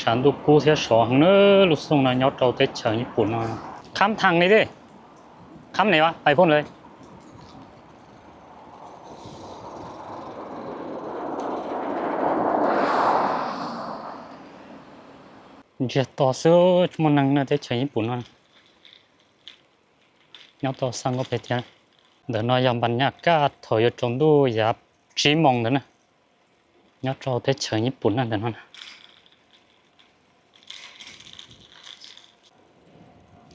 Ntuj kub thiab sov heev na, lub xyoo no nyob rau teb chaws Nyij Pooj no. Khab thaj ne, khab ne, pais phooj lawm. Ntsiag to xwb, tsis muaj neeg na, teb chaws Nyij Pooj no. Nyob tau xa nkauj pem thiab. Ntawm no yog npas nyaj kaj thaum yuav tsaus ntuj yav tsib moos ntawd na. Nyob rau teb chaws Nyij Pooj na ntawm no.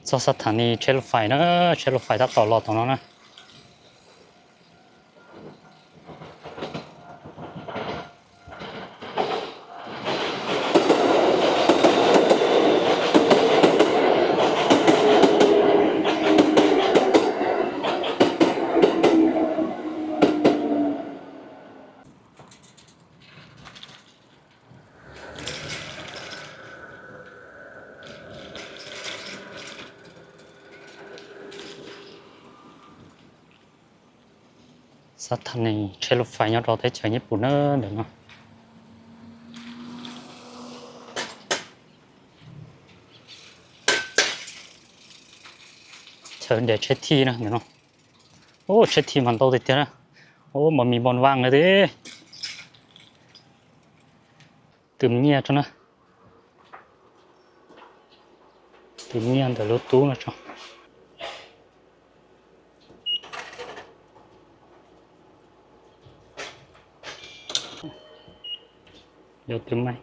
Txog xab thas nis tsheb lub fais na, tsheb lub fais tab tom los tom no na. Xab thas nis tsheb lub fais nyob rau teb chaws Nyij Pooj na ntawm no. Chaw nres tsheb thij na ntawm no. Ub, tsheb thij mas ntau tiag tiag na. Ub, mas mis npoo vaj lawm tiag. Twm nyiaj tso na. Twm nyiaj ntawm lub tub no tso. Yuav twm maim.